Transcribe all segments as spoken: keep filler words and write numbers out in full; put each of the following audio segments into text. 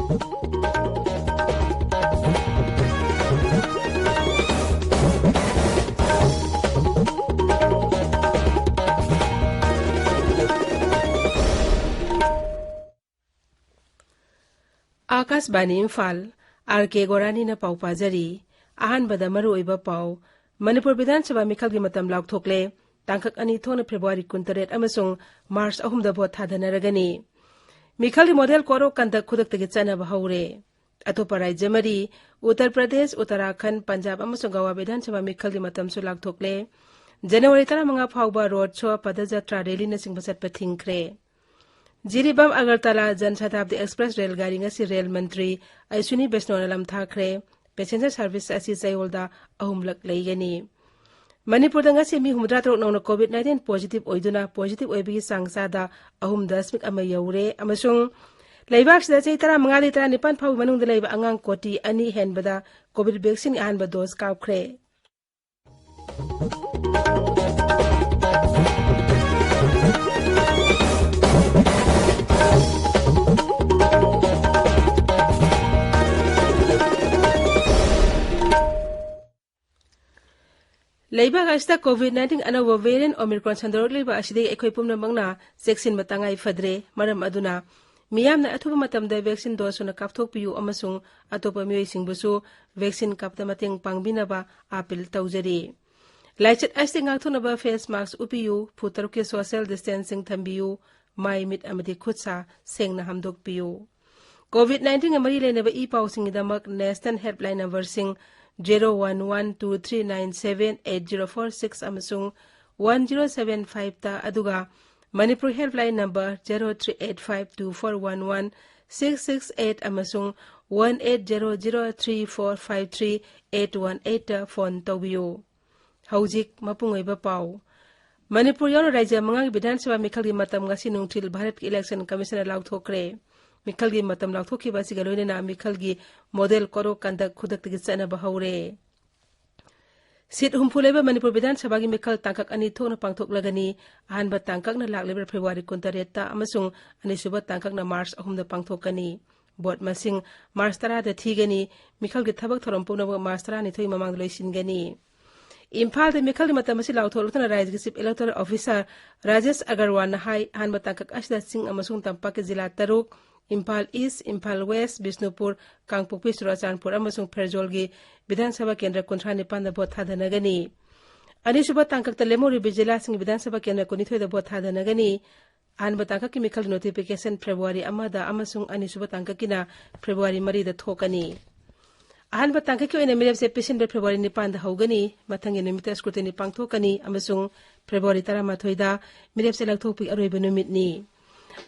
ꯑꯥꯀꯥꯁꯕꯥꯅꯤ Imphal, R ꯀꯦ ꯒꯣꯔꯥꯅꯤꯅ ꯄꯥꯎ ꯄꯥꯖꯔꯤ꯫ ꯑꯍꯥꯟꯕꯗ ꯃꯔꯨꯑꯣꯏꯕ ꯄꯥꯎ꯫ ꯃꯅꯤꯄꯨꯔ ꯕꯤꯙꯥꯟ ꯁꯚꯥ ꯃꯤꯈꯜꯒꯤ ꯃꯇꯝ ꯂꯥꯎꯊꯣꯛꯂꯦ꯫ ꯇꯥꯡꯀꯛ ꯑꯅꯤ ꯊꯣꯛꯅ ꯐꯦꯕ꯭ꯔꯨꯋꯥꯔꯤ ꯀꯨꯟꯇꯔꯦꯠ ꯑꯃꯁꯨꯡ ꯃꯥꯔꯆ ꯑꯍꯨꯝꯗ ꯚꯣꯠ ꯊꯥꯗꯅꯔꯒꯅꯤ꯫ ꯃꯤꯈꯜꯒꯤ ꯃꯣꯗꯦꯜ ꯀꯣꯗ ꯑꯣꯐ ꯀꯟꯗꯛ ꯈꯨꯗꯛꯇꯒꯤ ꯆꯠꯅꯕ ꯍꯧꯔꯦ꯫ ꯑꯇꯣꯞꯄ ꯔꯥꯖ꯭ꯌ ꯃꯔꯤ, ꯎꯠꯇꯔ ꯄ꯭ꯔꯗꯦꯁ, ꯎꯠꯇꯔꯥꯈꯟꯗ, ꯄꯟꯖꯥꯕ ꯑꯃꯁꯨꯡ ꯒꯋꯥ ꯕꯤꯙꯥꯟ ꯁꯚꯥ ꯃꯤꯈꯜꯒꯤ ꯃꯇꯝꯁꯨ ꯂꯥꯎꯊꯣꯛꯂꯦ꯫ ꯖꯅꯋꯥꯔꯤ ꯇꯔꯥꯃꯉꯥ ꯐꯥꯎꯕ ꯔꯣꯗ ꯁꯣ, ꯄꯗꯖꯇ꯭ꯔꯥ ꯔꯦꯂꯤꯅꯆꯤꯡꯕ ꯆꯠꯄ ꯊꯤꯡꯈ꯭ꯔꯦ꯫ ꯖꯤꯔꯤꯕꯥꯝ ꯑꯒꯔꯇꯂꯥ ꯖꯟ ꯁꯇꯥꯕꯗꯤ ꯑꯦꯛꯁꯄ꯭ꯔꯦꯁ ꯔꯦꯜ ꯒꯥꯔꯤ ꯉꯁꯤ ꯔꯦꯜ ꯃꯟꯇ꯭ꯔꯤ ꯑꯁ꯭ꯋꯤꯅꯤ ꯕꯩꯁꯅꯣꯅ ꯂꯝꯊꯥꯈ꯭ꯔꯦ꯫ ꯄꯦꯁꯦꯟꯖꯔ ꯁꯔꯚꯤꯁ ꯑꯁꯤ ꯆꯌꯣꯜꯗ ꯑꯍꯨꯝꯂꯛ ꯂꯩꯒꯅꯤ꯫ ꯃꯅꯤꯄꯨꯔꯗ ꯉꯁꯤ ꯃꯤ ꯍꯨꯝꯐꯨꯇꯔꯥ ꯇꯔꯨꯛ ꯅꯧꯅ ꯀꯣꯚꯤꯗ ꯅꯥꯏꯟꯇꯤꯟ ꯄꯣꯖꯤꯇꯤꯚ ꯑꯣꯏꯗꯨꯅ ꯄꯣꯖꯤꯇꯤꯚ ꯑꯣꯏꯕꯒꯤ ꯆꯥꯡ ꯆꯥꯗ ꯑꯍꯨꯝ ꯗꯁꯃꯤꯛ ꯑꯃ ꯌꯧꯔꯦ ꯑꯃꯁꯨꯡ ꯂꯩꯕꯥꯛꯁꯤꯗ ꯆꯍꯤ ꯇꯔꯥꯃꯉꯥꯗꯒꯤ ꯇꯔꯥꯅꯤꯄꯥꯟ ꯐꯥꯎꯕꯒꯤ ꯃꯅꯨꯡꯗ ꯂꯩꯕ ꯑꯉꯥꯡ ꯀꯣꯇꯤ ꯑꯅꯤ ꯍꯦꯟꯕꯗ ꯀꯣꯚꯤꯗ ꯚꯦꯛꯁꯤꯟꯒꯤ ꯑꯍꯥꯟꯕ ꯗꯣꯁ ꯀꯥꯞꯈ꯭ꯔꯦ꯫ ꯂꯩꯕꯥꯛ ꯑꯁꯤꯗ ꯀꯣꯚꯤꯗ ꯅꯥꯏꯟꯇꯤꯟ ꯑꯅꯧꯕ ꯚꯦꯔꯤꯌꯦꯟ ꯑꯣꯃꯤꯀ꯭ꯔꯣꯟ ꯁꯟꯗꯣꯔꯛꯂꯤꯕ ꯑꯁꯤꯗꯒꯤ ꯑꯩꯈꯣꯏ ꯄꯨꯝꯅꯃꯛꯅ ꯆꯦꯛꯁꯤꯟꯕ ꯇꯉꯥꯏ ꯐꯗ꯭ꯔꯦ꯫ ꯃꯔꯝ ꯑꯗꯨꯅ ꯃꯤꯌꯥꯝꯅ ꯑꯊꯨꯕ ꯃꯇꯝꯗ ꯚꯦꯛꯁꯤꯟ ꯗꯣꯁ ꯁꯨꯅ ꯀꯥꯞꯊꯣꯛꯄꯤꯌꯨ ꯑꯃꯁꯨꯡ ꯑꯇꯣꯞꯄ ꯃꯤꯑꯣꯏꯁꯤꯡꯕꯨꯁꯨ ꯚꯦꯛꯁꯤꯟ ꯀꯥꯞꯄꯗ ꯃꯇꯦꯡ ꯄꯥꯡꯕꯤꯅꯕ ꯑꯥꯄꯤꯜ ꯇꯧꯖꯔꯤ꯫ ꯂꯥꯏꯆꯠ ꯑꯁꯤꯗꯒꯤ ꯉꯥꯛꯊꯣꯛꯅꯕ ꯐꯦꯁ ꯃꯥꯁꯛ ꯎꯞꯄꯤꯌꯨ, ꯐꯨꯠ ꯇꯔꯨꯛꯀꯤ ꯁꯣꯁꯤꯌꯦꯜ ꯗꯤꯁꯇꯦꯟꯁꯤꯡ ꯊꯝꯕꯤꯌꯨ, ꯃꯥꯏ, ꯃꯤꯠ ꯑꯃꯗꯤ ꯈꯨꯠ ꯁꯥ ꯁꯦꯡꯅ ꯍꯥꯝꯗꯣꯛꯄꯤꯌꯨ꯫ ꯀꯣꯚꯤꯗ ꯅꯥꯏꯟꯇꯤꯟꯒ ꯃꯔꯤ ꯂꯩꯅꯕ ꯏ ꯄꯥꯎꯁꯤꯡꯒꯤꯗꯃꯛ ꯅꯦꯁꯅꯦꯜ ꯍꯦꯜꯞꯂꯥꯏꯟ ꯅꯝꯕꯔꯁꯤꯡ zero one one two three nine seven eight zero four six ꯑꯃꯁꯨꯡ ꯋꯥꯟ ꯖꯤꯔꯣ ꯁꯚꯦꯟ ꯐꯥꯏꯚꯇ, ꯑꯗꯨꯒ Manipur helpline number zero three eight five two four one one six six eight ꯑꯃꯁꯨꯡ one eight zero zero three four five three eight one ꯑꯩꯠꯇ phone ꯇꯧꯕꯤꯌꯨ꯫ ꯍꯧꯖꯤꯛ ꯃꯄꯨꯡ ꯑꯣꯏꯕ ꯄꯥꯎ꯫ ꯃꯅꯤꯄꯨꯔ ꯌꯥꯎꯅ ꯔꯥꯖ꯭ꯌ ꯃꯉꯥꯒꯤ ꯕꯤꯙꯥꯟ ꯁꯚꯥ ꯃꯤꯈꯜꯒꯤ ꯃꯇꯝ ꯉꯁꯤ ꯅꯨꯡꯊꯤꯜ ꯚꯥꯔꯠꯀꯤ ꯏꯂꯦꯛꯁꯟ ꯀꯃꯤꯁꯟꯅ ꯂꯥꯎꯊꯣꯛꯈ꯭ꯔꯦ꯫ ꯃꯤꯈꯜꯒꯤ ꯃꯇꯝ ꯂꯥꯎꯊꯣꯛꯈꯤꯕ ꯑꯁꯤꯒ ꯂꯣꯏꯅꯅ ꯃꯤꯈꯜꯒꯤ ꯃꯣꯗꯦꯜ ꯀꯣꯗ ꯑꯣꯐ ꯀꯟꯗꯛ ꯈꯨꯗꯛꯇꯒꯤ ꯆꯠꯅꯕ ꯍꯧꯔꯦ꯫ ꯁꯤꯠ ꯍꯨꯝꯐꯨ ꯂꯩꯕ ꯃꯅꯤꯄꯨꯔ ꯕꯤꯙꯥꯟ ꯁꯚꯥꯒꯤ ꯃꯤꯈꯜ ꯇꯥꯡꯀꯛ ꯑꯅꯤ ꯊꯣꯛꯅ ꯄꯥꯡꯊꯣꯛꯂꯒꯅꯤ꯫ ꯑꯍꯥꯟꯕ ꯇꯥꯡꯀꯛꯅ ꯂꯥꯛꯂꯤꯕ ꯐꯦꯕ꯭ꯔꯨꯋꯥꯔꯤ ꯀꯨꯟꯇꯔꯦꯠꯇ ꯑꯃꯁꯨꯡ ꯑꯅꯤꯁꯨꯕ ꯇꯥꯡꯀꯛꯅ ꯃꯥꯔꯆ ꯑꯍꯨꯝꯗ ꯄꯥꯡꯊꯣꯛꯀꯅꯤ꯫ ꯚꯣꯠ ꯃꯁꯤꯡ ꯃꯥꯔꯆ ꯇꯔꯥꯗ ꯊꯤꯒꯅꯤ꯫ ꯃꯤꯈꯜꯒꯤ ꯊꯕꯛ ꯊꯧꯔꯝ ꯄꯨꯝꯅꯃꯛ ꯃꯥꯔꯆ ꯇꯔꯥꯅꯤꯊꯣꯏ ꯃꯃꯥꯡꯗ ꯂꯣꯏꯁꯤꯟꯒꯅꯤ꯫ ꯏꯝꯐꯥꯜꯗ ꯃꯤꯈꯜꯒꯤ ꯃꯇꯝ ꯑꯁꯤ ꯂꯥꯎꯊꯣꯛꯂꯗꯨꯅ ꯔꯥꯖ꯭ꯌꯒꯤ Chief Electoral Officer ꯔꯥꯖꯦꯁ ꯑꯒꯔꯋꯥꯜꯅ ꯍꯥꯏ, ꯑꯍꯥꯟꯕ ꯇꯥꯡꯀꯛ ꯑꯁꯤꯗ ꯆꯤꯡ ꯑꯃꯁꯨꯡ ꯇꯝꯄꯥꯛꯀꯤ ꯖꯤꯂꯥ ꯇꯔꯨꯛ, ꯏꯝꯐꯥꯜ ꯏꯁ, ꯏꯝꯐꯥꯜ ꯋꯦꯁ, ꯕꯤꯁꯅꯨꯄꯨꯔ, ꯀꯥꯡꯄꯣꯛꯄꯤ, ꯆꯨꯔꯥꯆꯥꯟꯄꯨꯔ ꯑꯃꯁꯨꯡ ꯐꯦꯔꯖꯣꯜꯒꯤ ꯕꯤꯙꯥꯟ ꯁꯚꯥ ꯀꯦꯟꯗ꯭ꯔ ꯀꯨꯟꯊ꯭ꯔꯥ ꯅꯤꯄꯥꯟꯗ ꯚꯣꯠ ꯊꯥꯗꯅꯒꯅꯤ꯫ ꯑꯅꯤꯁꯨꯕ ꯇꯥꯡꯀꯛꯇ ꯂꯦꯝꯍꯧꯔꯤꯕ ꯖꯤꯂꯥꯁꯤꯡꯒꯤ ꯕꯤꯙꯥꯟ ꯁꯚꯥ ꯀꯦꯟꯗ꯭ꯔ ꯀꯨꯟꯅꯤꯊꯣꯏꯗ ꯚꯣꯠ ꯊꯥꯗꯅꯒꯅꯤ꯫ ꯑꯍꯥꯟꯕ ꯇꯥꯡꯀꯛꯀꯤ ꯃꯤꯈꯜꯒꯤ notification ꯐꯦꯕ꯭ꯔꯨꯋꯥꯔꯤ ꯑꯃꯗ ꯑꯃꯁꯨꯡ ꯑꯅꯤꯁꯨꯕ ꯇꯥꯡꯀꯛꯀꯤꯅ ꯐꯦꯕ꯭ꯔꯨꯋꯥꯔꯤ ꯃꯔꯤꯗ ꯊꯣꯛꯀꯅꯤ꯫ ꯑꯍꯥꯟꯕ ꯇꯥꯡꯀꯛꯀꯤ ꯑꯣꯏꯅ ꯃꯤꯔꯦꯞꯁꯦ ꯄꯤꯁꯤꯟꯕ ꯐꯦꯕ꯭ꯔꯨꯋꯥꯔꯤ ꯅꯤꯄꯥꯟꯗ ꯍꯧꯒꯅꯤ꯫ ꯃꯊꯪꯒꯤ ꯅꯨꯃꯤꯠꯇ scrutiny ꯄꯥꯡꯊꯣꯛꯀꯅꯤ ꯑꯃꯁꯨꯡ ꯐꯦꯕ꯭ꯔꯨꯋꯥꯔꯤ ꯇꯔꯥꯃꯥꯊꯣꯏꯗ ꯃꯤꯔꯦꯞꯁꯦ ꯂꯧꯊꯣꯛꯄꯒꯤ ꯑꯔꯣꯏꯕ ꯅꯨꯃꯤꯠꯅꯤ꯫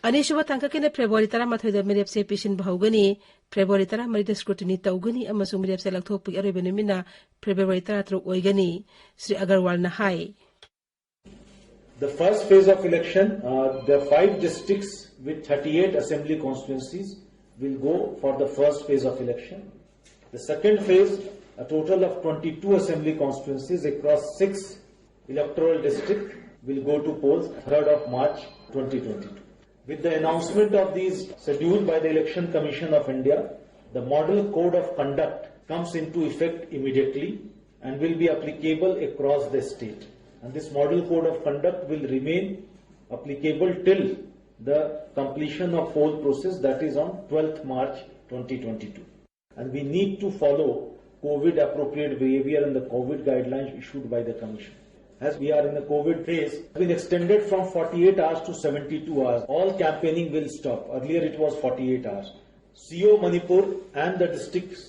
ꯑꯅꯤꯁꯨꯕ ꯇꯥꯡꯀꯛꯀꯤꯅ ꯐꯦꯕ꯭ꯔꯨꯋꯥꯔꯤ ꯇꯔꯥꯃꯥꯊꯣꯏꯗ ꯃꯤꯔꯦꯞꯁꯦ ꯄꯤꯁꯤꯟꯕ ꯍꯧꯒꯅꯤ꯫ ꯐꯦꯕ꯭ꯔꯨꯋꯥꯔꯤ ꯇꯔꯥꯃꯔꯤꯗ scrutiny ꯇꯧꯒꯅꯤ ꯑꯃꯁꯨꯡ ꯃꯤꯔꯦꯞꯁꯦ ꯂꯧꯊꯣꯛꯄꯒꯤ ꯑꯔꯣꯏꯕ ꯅꯨꯃꯤꯠꯅ ꯐꯦꯕ꯭ꯔꯨꯋꯥꯔꯤ ꯇꯔꯥꯇꯔꯨꯛ ꯑꯣꯏꯒꯅꯤ, ꯁ꯭ꯔꯤ ꯑꯒꯔꯋꯥꯜꯅ ꯍꯥꯏ꯫ The first phase of election, uh, the five districts with thirty-eight assembly constituencies will go for the first phase of election. The second phase, a total of twenty-two assembly constituencies across six electoral districts will go to polls third of March twenty twenty-two. With the announcement of these schedule by the Election Commission of India, the Model Code of Conduct comes into effect immediately and will be applicable across the state. And this Model Code of Conduct will remain applicable till the completion of poll process, that is on twelfth March twenty twenty-two. And we need to follow COVID appropriate behavior and the COVID guidelines issued by the Commission. As we are in the COVID phase, has been extended from forty-eight hours to seventy-two hours. All campaigning will stop. Earlier it was forty-eight hours. C O Manipur and the district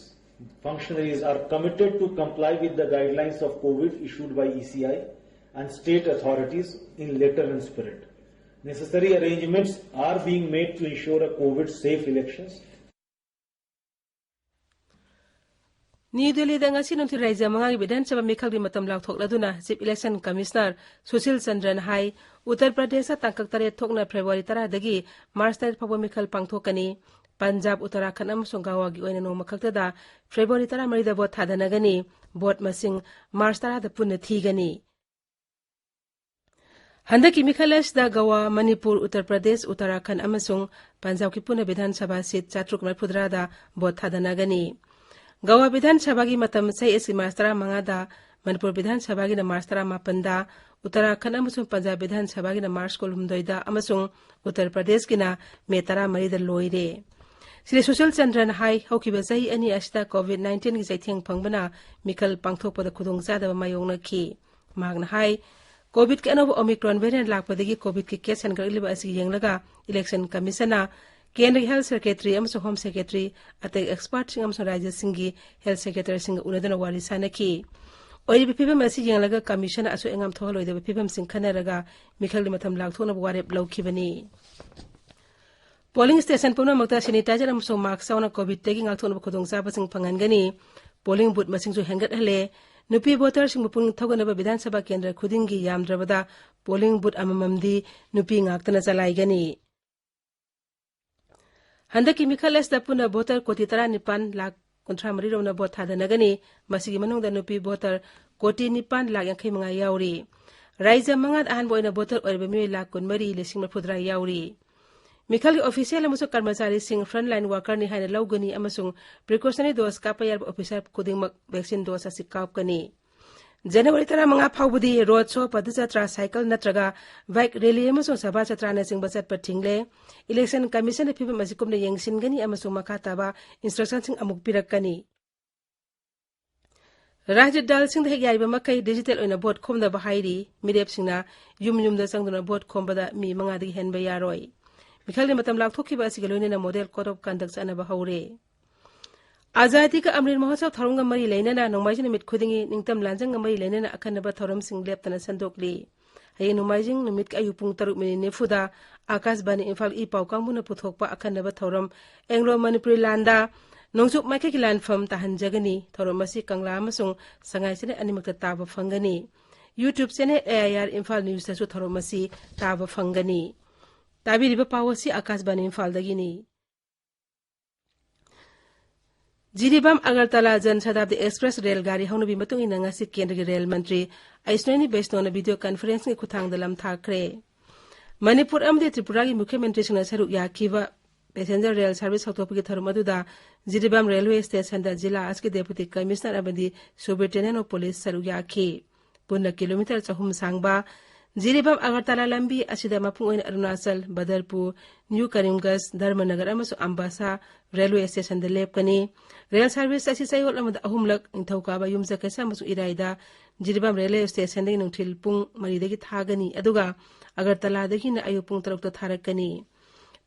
functionaries are committed to comply with the guidelines of COVID issued by E C I and state authorities in letter and spirit. Necessary arrangements are being made to ensure a COVID safe elections. New ꯗꯦꯜꯂꯤꯗ ꯉꯁꯤ ꯅꯨꯡꯊꯤꯜ ꯔꯥꯖ꯭ꯌ ꯃꯉꯥꯒꯤ ꯕꯤꯙꯥꯟ ꯁꯚꯥ ꯃꯤꯈꯜꯒꯤ ꯃꯇꯝ ꯂꯥꯎꯊꯣꯛꯂꯗꯨꯅ Chief Election Commissioner Sushil ꯆꯟꯗ꯭ꯔꯅ ꯍꯥꯏ, ꯎꯠꯇꯔ ꯄ꯭ꯔꯗꯦꯁꯇ ꯇꯥꯡꯀꯛ ꯇꯔꯦꯠ ꯊꯣꯛꯅ ꯐꯦꯕ꯭ꯔꯨꯋꯥꯔꯤ ꯇꯔꯥꯗꯒꯤ ꯃꯥꯔꯆ ꯇꯔꯦꯠ ꯐꯥꯎꯕ ꯃꯤꯈꯜ ꯄꯥꯡꯊꯣꯛꯀꯅꯤ꯫ ꯄꯟꯖꯥꯕ, ꯎꯠꯇꯔꯥꯈꯟꯗ ꯑꯃꯁꯨꯡ ꯒꯋꯥꯒꯤ ꯑꯣꯏꯅ ꯅꯣꯡꯃ ꯈꯛꯇꯗ ꯐꯦꯕ꯭ꯔꯨꯋꯥꯔꯤ ꯇꯔꯥꯃꯔꯤꯗ ꯚꯣꯠ ꯊꯥꯗꯅꯒꯅꯤ꯫ ꯚꯣꯠ ꯃꯁꯤꯡ ꯃꯥꯔꯆ ꯇꯔꯥꯗ ꯄꯨꯟꯅ ꯊꯤꯒꯅꯤ꯫ ꯍꯟꯗꯛꯀꯤ ꯃꯤꯈꯜ ꯑꯁꯤꯗ ꯒꯋꯥ, ꯃꯅꯤꯄꯨꯔ, ꯎꯠꯇꯔ ꯄ꯭ꯔꯗꯦꯁ, ꯎꯠꯇꯔꯥꯈꯟꯗ ꯑꯃꯁꯨꯡ ꯄꯟꯖꯥꯕꯀꯤ ꯄꯨꯟꯅ ꯕꯤꯙꯥꯟ ꯁꯚꯥ ꯁꯤꯠ ꯆꯥꯇ꯭ꯔꯨꯛ ꯃꯔꯤꯐꯨꯇꯔꯥꯗ ꯚꯣꯠ ꯊꯥꯗꯅꯒꯅꯤ꯫ ꯒꯋꯥ ꯕꯤꯙꯥꯟ ꯁꯚꯥꯒꯤ ꯃꯇꯝ ꯆꯍꯤ ꯑꯁꯤ ꯃꯥꯔꯆ ꯇꯔꯥꯃꯉꯥꯗ, ꯃꯅꯤꯄꯨꯔ ꯕꯤꯙꯥꯟ ꯁꯚꯥꯒꯤꯅ ꯃꯥꯔꯆ ꯇꯔꯥꯃꯥꯄꯟꯗ, ꯎꯠꯇꯔꯥꯈꯟꯗ ꯑꯃꯁꯨꯡ ꯄꯟꯖꯥꯕ ꯕꯤꯙꯥꯟ ꯁꯚꯥꯒꯤꯅ ꯃꯥꯔꯆ ꯀꯨꯟꯍꯨꯝꯗꯣꯏꯗ ꯑꯃꯁꯨꯡ ꯎꯠꯇꯔ ꯄ꯭ꯔꯗꯦꯁꯀꯤꯅ ꯃꯦ ꯇꯔꯥꯃꯔꯤꯗ ꯂꯣꯏꯔꯦ꯫ ꯁ꯭ꯔꯤ ꯁꯨꯁꯤꯜ ꯆꯟꯗ꯭ꯔꯅ ꯍꯥꯏ, ꯍꯧꯈꯤꯕ ꯆꯍꯤ ꯑꯅꯤ ꯑꯁꯤꯗ ꯀꯣꯚꯤꯗ ꯅꯥꯏꯟꯇꯤꯟꯒꯤ ꯆꯩꯊꯦꯡ ꯐꯪꯕꯅ ꯃꯤꯈꯜ ꯄꯥꯡꯊꯣꯛꯄꯗ ꯈꯨꯗꯣꯡꯆꯥꯗꯕ ꯃꯥꯌꯣꯛꯅꯈꯤ꯫ ꯃꯍꯥꯛꯅ ꯍꯥꯏ, ꯀꯣꯚꯤꯗꯀꯤ ꯑꯅꯧꯕ ꯑꯣꯃꯤꯀ꯭ꯔꯣꯟ ꯚꯦꯔꯤꯌꯦꯟꯠ ꯂꯥꯛꯄꯗꯒꯤ ꯀꯣꯚꯤꯗꯀꯤ ꯀꯦꯁ ꯍꯦꯟꯒꯠꯂꯛꯂꯤꯕ ꯑꯁꯤꯒꯤ ꯌꯦꯡꯂꯒ ꯏꯂꯦꯛꯁꯟ ꯀꯃꯤꯁꯟꯅ ꯀꯦꯟꯗ꯭ꯔꯒꯤ ꯍꯦꯜꯊ ꯁꯦꯀ꯭ꯔꯦꯇꯔꯤ ꯑꯃꯁꯨꯡ ꯍꯣꯝ ꯁꯦꯀ꯭ꯔꯦꯇꯔꯤ, ꯑꯇꯩ ꯑꯦꯛꯁꯄꯔꯠꯁꯤꯡ ꯑꯃꯁꯨꯡ ꯔꯥꯖ꯭ꯌꯁꯤꯡꯒꯤ ꯍꯦꯜꯊ ꯁꯦꯀ꯭ꯔꯦꯇꯔꯤꯁꯤꯡꯒ ꯎꯅꯗꯨꯅ ꯋꯥꯔꯤ ꯁꯥꯅꯈꯤ꯫ ꯑꯣꯏꯔꯤꯕ ꯐꯤꯕꯝ ꯑꯁꯤ ꯌꯦꯡꯂꯒ ꯀꯃꯤꯁꯟꯅ ꯑꯁꯣꯏ ꯑꯉꯥꯝ ꯊꯣꯛꯍꯜꯂꯣꯏꯗꯕ ꯐꯤꯕꯝꯁꯤꯡ ꯈꯟꯅꯔꯒ ꯃꯤꯈꯜꯒꯤ ꯃꯇꯝ ꯂꯥꯎꯊꯣꯛꯅꯕ ꯋꯥꯔꯦꯞ ꯂꯧꯈꯤꯕꯅꯤ꯫ ꯄꯣꯂꯤꯡ ꯁ꯭ꯇꯦꯁꯟ ꯄꯨꯝꯅꯃꯛꯇ ꯁꯦꯅꯤꯇꯥꯏꯖꯔ ꯑꯃꯁꯨꯡ ꯃꯥꯁꯛ ꯌꯥꯎꯅ ꯀꯣꯚꯤꯗꯇꯒꯤ ꯉꯥꯛꯊꯣꯛꯅꯕ ꯈꯨꯗꯣꯡꯆꯥꯕꯁꯤꯡ ꯐꯪꯍꯟꯒꯅꯤ꯫ Polling booth ꯃꯁꯤꯡꯁꯨ ꯍꯦꯟꯒꯠꯍꯜꯂꯦ꯫ ꯅꯨꯄꯤ ꯚꯣꯇꯔꯁꯤꯡꯕꯨ ꯄꯨꯛꯅꯤꯡ ꯊꯧꯒꯠꯅꯕ ꯕꯤꯙꯥꯟ ꯁꯚꯥ ꯀꯦꯟꯗ꯭ꯔ ꯈꯨꯗꯤꯡꯒꯤ ꯌꯥꯝꯗ꯭ꯔꯕꯗ ꯄꯣꯂꯤꯡ ꯕꯨꯊ ꯑꯃꯃꯝꯗꯤ ꯅꯨꯄꯤ ꯉꯥꯛꯇꯅ ꯆꯂꯥꯏꯒꯅꯤ꯫ ꯍꯟꯗꯛꯀꯤ ꯃꯤꯈꯜ ꯑꯁꯤꯗ ꯄꯨꯟꯅ ꯚꯣꯇꯔ ꯀꯣꯇꯤ ꯇꯔꯥꯅꯤꯄꯥꯟ ꯂꯥꯈ ꯀꯨꯟꯊ꯭ꯔꯥ ꯃꯔꯤ ꯔꯣꯝꯅ ꯚꯣꯠ ꯊꯥꯗꯅꯒꯅꯤ꯫ ꯃꯁꯤꯒꯤ ꯃꯅꯨꯡꯗ ꯅꯨꯄꯤ ꯚꯣꯇꯔ ꯀꯣꯇꯤ ꯅꯤꯄꯥꯟ ꯂꯥꯈ ꯌꯥꯡꯈꯩ ꯃꯉꯥ ꯌꯥꯎꯔꯤ꯫ ꯔꯥꯖ꯭ꯌ ꯃꯉꯥꯗ ꯑꯍꯥꯟꯕ ꯑꯣꯏꯅ ꯚꯣꯇꯔ ꯑꯣꯏꯔꯤꯕ ꯃꯤꯑꯣꯏ ꯂꯥꯈ ꯀꯨꯟꯃꯔꯤ ꯂꯤꯁꯤꯡ ꯃꯔꯤꯐꯨꯇꯔꯥ ꯌꯥꯎꯔꯤ꯫ ꯃꯤꯈꯜꯒꯤ ꯑꯣꯐꯤꯁꯤꯌꯦꯜ ꯑꯃꯁꯨꯡ ꯀꯔꯃꯆꯥꯔꯤꯁꯤꯡ ꯐ꯭ꯔꯟꯠꯂꯥꯏꯟ ꯋꯥꯔꯀꯔꯅꯤ ꯍꯥꯏꯅ ꯂꯧꯒꯅꯤ ꯑꯃꯁꯨꯡ ꯄ꯭ꯔꯤꯀꯣꯁꯅꯔꯤ ꯗꯣꯁ ꯀꯥꯞꯄ ꯌꯥꯕ ꯑꯣꯐꯤꯁꯥꯔ ꯈꯨꯗꯤꯡꯃꯛ ꯚꯦꯛꯁꯤꯟ ꯗꯣꯁ ꯑꯁꯤ ꯀꯥꯞꯀꯅꯤ꯫ ꯖꯅꯋꯥꯔꯤ ꯇꯔꯥꯃꯉꯥ ꯐꯥꯎꯕꯗꯤ ꯔꯣꯗ ꯁꯣ, ꯄꯗꯆꯇ꯭ꯔꯥ, ꯁꯥꯏꯀꯜ ꯅꯠꯇ꯭ꯔꯒ ꯕꯥꯏꯛ ꯔꯦꯂꯤ ꯑꯃꯁꯨꯡ ꯁꯚꯥ ꯆꯇ꯭ꯔꯥꯅꯆꯤꯡꯕ ꯆꯠꯄ ꯊꯤꯡꯂꯦ꯫ ꯏꯂꯦꯛꯁꯟ ꯀꯃꯤꯁꯟꯅ ꯐꯤꯕꯝ ꯑꯁꯤ ꯀꯨꯞꯅ ꯌꯦꯡꯁꯤꯟꯒꯅꯤ ꯑꯃꯁꯨꯡ ꯃꯈꯥ ꯇꯥꯕ ꯏꯟꯁꯇ꯭ꯔꯛꯁꯟꯁꯤꯡ ꯑꯃꯨꯛ ꯄꯤꯔꯛꯀꯅꯤ꯫ ꯔꯥꯖ꯭ꯌ ꯗꯜꯁꯤꯡꯗ ꯍꯦꯛ ꯌꯥꯔꯤꯕ ꯃꯈꯩ ꯗꯤꯖꯤꯇꯦꯜ ꯑꯣꯏꯅ ꯚꯣꯠ ꯈꯣꯝꯅꯕ ꯍꯥꯏꯔꯤ꯫ ꯃꯤꯔꯦꯞꯁꯤꯡꯅ ꯌꯨꯝ ꯌꯨꯝꯗ ꯆꯪꯗꯨꯅ ꯚꯣꯠ ꯈꯣꯝꯕꯗ ꯃꯤ ꯃꯉꯥꯗꯒꯤ ꯍꯦꯟꯕ ꯌꯥꯔꯣꯏ꯫ ꯃꯤꯈꯜꯒꯤ ꯃꯇꯝ ꯂꯥꯎꯊꯣꯛꯈꯤꯕ ꯑꯁꯤꯒ ꯂꯣꯏꯅꯅ ꯃꯣꯗꯦꯜ ꯀꯣꯗ ꯑꯣꯐ ꯀꯟꯗꯛ ꯆꯠꯅꯕ ꯍꯧꯔꯦ꯫ ꯑꯖꯥꯗꯤ ꯀ ꯑꯃ꯭ꯔꯤꯠ ꯃꯍꯣꯠꯁꯕ ꯊꯧꯔꯝꯒ ꯃꯔꯤ ꯂꯩꯅꯅ ꯅꯣꯡꯃꯥꯏꯖꯤꯡ ꯅꯨꯃꯤꯠ ꯈꯨꯗꯤꯡꯒꯤ ꯅꯤꯡꯇꯝ ꯂꯥꯟꯖꯪꯒ ꯃꯔꯤ ꯂꯩꯅꯅ ꯑꯈꯟꯅꯕ ꯊꯧꯔꯝꯁꯤꯡ ꯂꯦꯞꯇꯅ ꯁꯟꯗꯣꯛꯂꯤ꯫ ꯍꯌꯦꯡ ꯅꯣꯡꯃꯥꯏꯖꯤꯡ ꯅꯨꯃꯤꯠꯀꯤ ꯑꯌꯨꯛ ꯄꯨꯡ ꯇꯔꯨꯛ ꯃꯤꯅꯤꯠ ꯅꯤꯐꯨꯗ ꯑꯥꯀꯥꯁꯕꯥꯅꯤ ꯏꯝꯐꯥꯜ ꯏ ꯄꯥꯎ ꯀꯥꯡꯕꯨꯅ ꯄꯨꯊꯣꯛꯄ ꯑꯈꯟꯅꯕ ꯊꯧꯔꯝ ꯑꯦꯡꯒ꯭ꯂꯣ ꯃꯅꯤꯄꯨꯔꯤ ꯂꯥꯟꯗ ꯅꯣꯡꯆꯨꯞ ꯃꯥꯏꯀꯩꯒꯤ ꯂꯥꯟꯐꯝ ꯇꯥꯍꯟꯖꯒꯅꯤ꯫ ꯊꯧꯔꯝ ꯑꯁꯤ ꯀꯪꯂꯥ ꯑꯃꯁꯨꯡ ꯁꯉꯥꯏ ꯆꯦꯅꯦꯜ ꯑꯅꯤꯃꯛꯇ ꯇꯥꯕ ꯐꯪꯒꯅꯤ꯫ YouTube ꯆꯦꯅꯦꯜ AIR ꯏꯝꯐꯥꯜ ꯅ꯭ꯌꯨꯁꯇꯁꯨ ꯊꯧꯔꯝ ꯑꯁꯤ ꯇꯥꯕ ꯐꯪꯒꯅꯤ꯫ ꯇꯥꯕꯤꯔꯤꯕ ꯄꯥꯎ ꯑꯁꯤ ꯑꯥꯀꯥꯁꯕꯥꯅꯤ ꯏꯝꯐꯥꯜꯗꯒꯤꯅꯤ꯫ ꯖꯤꯔꯤꯕꯥꯝ ꯑꯒꯔꯇꯂꯥ ꯖꯟ ꯁꯇꯥꯕꯗꯤ ꯑꯦꯛꯁꯄ꯭ꯔꯦꯁ ꯔꯦꯜ ꯒꯥꯔꯤ ꯍꯧꯅꯕꯤ ꯃꯇꯨꯡ ꯏꯟꯅ ꯉꯁꯤ ꯀꯦꯟꯗ꯭ꯔꯒꯤ ꯔꯦꯜ ꯃꯟꯇ꯭ꯔꯤ ꯑꯩꯁ꯭ꯋꯤꯅꯤ ꯕꯩꯁꯅꯣꯅ ꯚꯤꯗꯤꯑꯣ ꯀꯟꯐꯔꯦꯟꯁꯀꯤ ꯈꯨꯠꯊꯥꯡꯗ ꯂꯝꯊꯥꯈ꯭ꯔꯦ꯫ ꯃꯅꯤꯄꯨꯔ ꯑꯃꯗꯤ ꯇ꯭ꯔꯤꯄꯨꯔꯥꯒꯤ ꯃꯨꯈ꯭ꯌ ꯃꯟꯇ꯭ꯔꯤꯁꯤꯡꯅ ꯁꯔꯨꯛ ꯌꯥꯈꯤꯕ ꯄꯦꯁꯦꯟꯖꯔ ꯔꯦꯜ ꯁꯥꯔꯚꯤꯁ ꯍꯧꯗꯣꯛꯄꯒꯤ ꯊꯧꯔꯝ ꯑꯗꯨꯗ ꯖꯤꯔꯤꯕꯥꯝ ꯔꯦꯜꯋꯦ ꯁ꯭ꯇꯦꯁꯟꯗ ꯖꯤꯂꯥ ꯑꯁꯤꯒꯤ ꯗꯦꯄꯨꯇꯤ ꯀꯃꯤꯁꯅꯔ ꯑꯃꯗꯤ ꯁꯨꯄꯔꯤꯟꯇꯦꯟꯗꯦꯟꯠ ꯑꯣꯐ ꯄꯨꯂꯤꯁ ꯁꯔꯨꯛ ꯌꯥꯈꯤ꯫ ꯄꯨꯟꯅ ꯀꯤꯂꯣꯃꯤꯇꯔ ꯆꯍꯨꯝ ꯁꯥꯡꯕ ꯖꯤꯔꯤꯕꯥꯝ ꯑꯒꯔꯇꯂꯥ ꯂꯝꯕꯤ ꯑꯁꯤꯗ ꯃꯄꯨꯡ ꯑꯣꯏꯅ ꯑꯔꯨꯅꯥꯆꯜ, ꯕꯗꯔꯄꯨꯔ, ꯅ꯭ꯌꯨ ꯀꯔꯤꯝꯒꯟꯖ, ꯙꯔꯃꯅꯒꯔ ꯑꯃꯁꯨꯡ ꯑꯝꯕꯥꯁꯥ ꯔꯦꯜꯋꯦ ꯁ꯭ꯇꯦꯁꯟꯗ ꯂꯦꯞꯀꯅꯤ꯫ ꯔꯦꯜ ꯁꯥꯔꯚꯤꯁ ꯑꯁꯤ ꯆꯌꯣꯜ ꯑꯃꯗ ꯑꯍꯨꯝꯂꯛ ꯅꯤꯡꯊꯧꯀꯥꯕ, ꯌꯨꯝꯖꯀꯩꯁ ꯑꯃꯁꯨꯡ ꯏꯔꯥꯏꯗ ꯖꯤꯔꯤꯕꯥꯝ ꯔꯦꯜꯋꯦ ꯁ꯭ꯇꯦꯁꯟꯗꯒꯤ ꯅꯨꯡꯊꯤꯜ ꯄꯨꯡ ꯃꯔꯤꯗꯒꯤ ꯊꯥꯒꯅꯤ, ꯑꯗꯨꯒ ꯑꯒꯔꯇꯂꯥꯗꯒꯤꯅ ꯑꯌꯨꯛ ꯄꯨꯡ ꯇꯔꯨꯛꯇ ꯊꯥꯔꯛꯀꯅꯤ꯫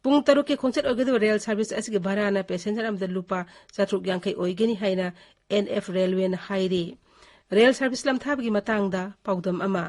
ꯄꯨꯡ ꯇꯔꯨꯛꯀꯤ ꯈꯣꯡꯆꯠ ꯑꯣꯏꯒꯗꯕ ꯔꯦꯜ ꯁꯥꯔꯚꯤꯁ ꯑꯁꯤꯒꯤ ꯚꯔꯥꯅ ꯄꯦꯁꯦꯟꯖꯔ ꯑꯃꯗ ꯂꯨꯄꯥ ꯆꯥꯇ꯭ꯔꯨꯛ ꯌꯥꯡꯈꯩ ꯑꯣꯏꯒꯅꯤ ꯍꯥꯏꯅ ꯑꯦꯟ ꯑꯦꯐ ꯔꯦꯜꯋꯦꯅ ꯍꯥꯏꯔꯤ꯫ ꯔꯦꯜ ꯁꯥꯔꯚꯤꯁ ꯂꯝꯊꯥꯕꯒꯤ ꯃꯇꯥꯡꯗ ꯄꯥꯎꯗꯝ ꯑꯃ꯫